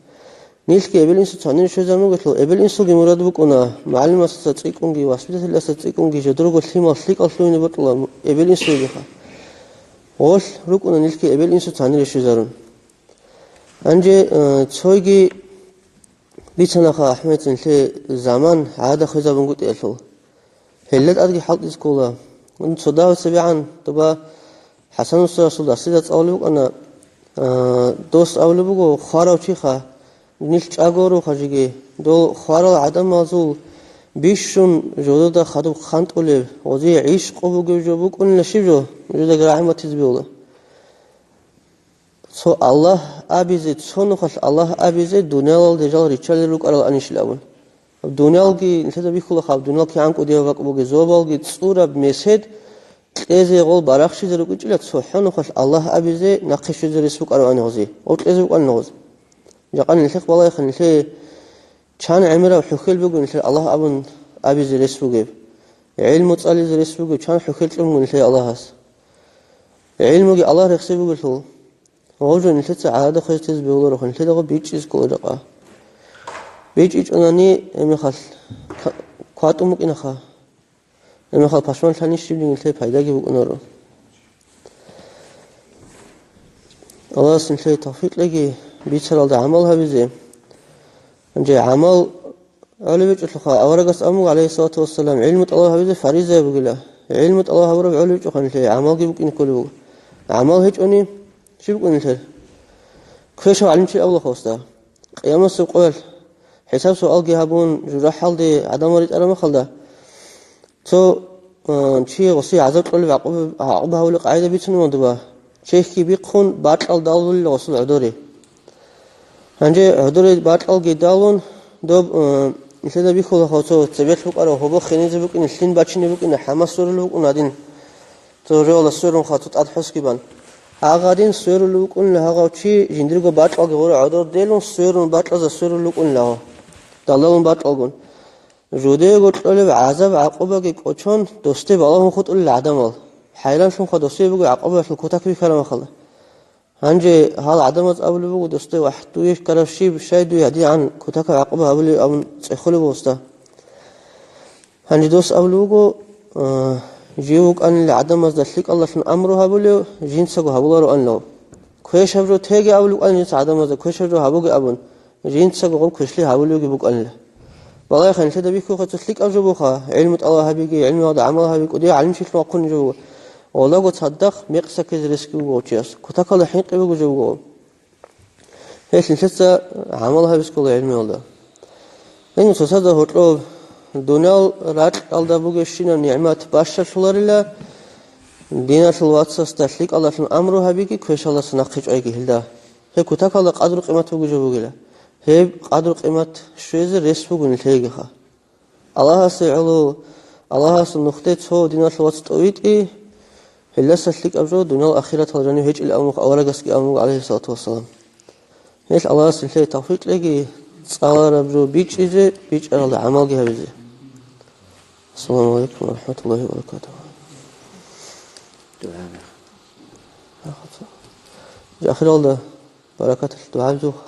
Нилъги эбел-инсуца гьанире щвезарун ругелъул, эбел-инсулги мурад букӀуна, мугӀалимасда цӀикӀкӀунги, воспитательасда цӀикӀкӀунги, жодорго лъимал лъикӀал лъугьине бокьула эбел-инсулгиха. Гъолъ рукӀуна нилъги эбел-инсуца гьанире щвезарун. Гьанже, э, цойги бицанаха, АхӀмед, нилъее заман гӀада хвезабунгутӀиялъул. Гьелда тӀадги хӀалтӀизе ккола. Цо дагьаб цебегӀан доба ХӀасан устарасул дарсида цӀалулеб букӀана, а, дос абулеб буго, хварав чиха, нилъ чӀаго руха жеги, дол хварал гӀадамазул бищун жодода хадуб хъантӀулеб, гъозие гӀишкъу бугеб жо букӀунила щиб жо, жодага рагӀи батизе бегьула. Цо Аллагь абизе, цо нухалъ Аллагь абизе дуниялалде жал риччалел рукӀарал анищил абун. Гьаб дуниялги нилъеда бихьулаха, гьаб дуниял кигӀан кӀудияб бакӀ бугеб, зобалги цӀураб месед кьезе гъол барахщизе рукӀинчӀила, цохӀо нухалъ Аллагь абизе нахъе щвезе рес букӀаравани гъозе, гъол кьезе букӀана гъоз. Жакъа нилъехъ балайха, нилъее чан гӀемераб хӀухьел буго нилъер Аллагь абун абизе рес бугеб, гӀилму цӀализе рес бугеб, чан хӀухьел кьун буго нилъее Аллагьас. ГӀилмуги Аллагь рехсей бугелъул, гъов жо нилъеца гӀадада хвезтез бегьуларо, нилъедаго бичӀчӀиз ккола жакъа. БичӀчӀичӀунани гьебмехалъ ка-, кватӀун букӀинаха. Гьебмехалъ пашманлъани щибниги нилъее пайдаги букӀунаро. Аллагьас нилъее тавфикъ кьеги бицаралда гӀамал гьабизе. Гьанже гӀамал гӀолеб гьечӀолъуха, аварагас абун буго, гӀалайгьиссалату вассалам, гӀилму тӀалаб гьабизе фариза бугила. ГӀилму тӀалаб гьабураб гӀолеб гьечӀоха нилъее, гӀамалги букӀине кколеб буго. ГӀамал гьечӀони, щиб букӀун нилъер? Квешав гӀалимчи абулаха гъосда. Къиямасеб къоялъ хӀисаб-суалги гьабун, жужахӀалде гӀадамал ритӀараб мехалда, цо, э, чи гъосие гӀазаб кьолеб гӀакъуба-, гӀакъуба гьавулеб къагӀида бицунеб буго. Чехьги бихъун, бакьал далулила гъосул гӀодоре. Гьанже гӀодоре бакьалги далун, доб, э, нилъеда бихьулаха цо цебелъ букӀарав гьобо хинизе букӀине, лъим бачине букӀине, хӀама сверулеб букӀун гьадин. Цо жоялда сверун хъвацу тӀад хӀосги бан. Гьагъадин сверулев вукӀунила гьагъав чи, жиндирго бакьалги гъура гӀодор делун, сверун бакьазда сверулев вукӀунила гьав. Далдалун бакьалгун. Жудего кьолеб гӀазаб-гӀакъубаги кӀочон, досде балагьун хутӀулел гӀадамал. ХӀайранлъунха досие буго гӀакъубаялъул кутак бихьараб мехалда. Гьанже гьал гӀадамаз абулеб буго досде: «Вагь, дуе ккараб щиб, щай дуе гьадигӀан кутакаб гӀакъуба гьабулеб?» абун цӀехолеб гъосда. Гьанже дос абулеб буго, а, жив вукӀанила гӀадамазда лъикӀалдалъун амру гьабулев, жинцаго гьабулароанилав. Квешаб жо теги абулеб букӀана жинца гӀадамазда, квешаб жо гьабуге абун, жинцаго гъоб квешлъи гьабулевги букӀанила. Балагьеха, нилъеда бихьухъе цо лъикӀаб жо буха, гӀилму тӀалаб гьабиги, гӀилмуялда гӀамал гьаби, кӀудияв гӀалимчилъун вахъунеб жо буго. Гъолдаго цадахъ мекъса ккезе ресги буго гъов чияс, кутакалда хӀинкъи буго жо буго. Гьелъ нилъеца гӀамал гьабизе ккола гӀилмуялда. Гьениб цоцазда гьоркьоб дуниял ракьалда бугебщинаб нигӀмат бащалъуларила, диналъул вацасда лъикӀалдалъун амру гьабиги, квешалдаса нахъе чӀвайги гьелда. Гьеб кутакалда къадру-къимат бугеб жо бугила. Гьеб къадру-къимат щвезе рес буго нилъеегиха. Аллагьасе гӀоло, Аллагьасул нухде цо диналъул вац тӀовитӀи, гьелдаса лъикӀаб жо дуниял ахиратал жанив гьечӀилан абун аварагасги абун буго, гӀалайгьиссалату вассалам. Гьелъ Аллагьас нилъее тавфикъ кьеги, цӀалараб жо бичӀчӀизе, бичӀчӀаралда гӀамалги гьабизе. Ассаламу гӀалайкум ва рахӀматуллагьи ва баракатугьу. Ахиралда баракаталъ дугӀа гьабизухъ.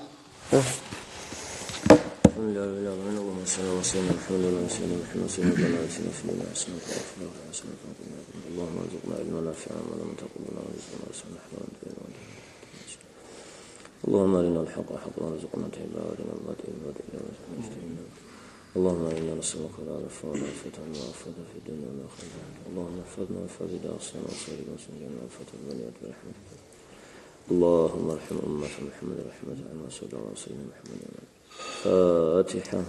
الحمد لله رب العالمين. اللهم صل وسلم على محمد وعلى آل سيدنا محمد وسلم على سيدنا محمد وعلى آل سيدنا محمد. اللهم ارزقنا علما نافعا وعملا متقبلا ورزقا واسعا وحلالا طيبا. اللهم أرنا الحق حقا وارزقنا اتباعه وأرنا الباطل باطلا وارزقنا اجتنابه. اللهم إنا نسألك العفو والعافية والمعافاة في الدنيا والآخرة. اللهم احفظنا واحفظ بلاد الإسلام وسائر المسلمين من الفتن والبليات برحمتك. اللهم ارحم أمة محمد رحمة عامة، صلى الله على سيدنا محمد وعلى آله. الفاتحة.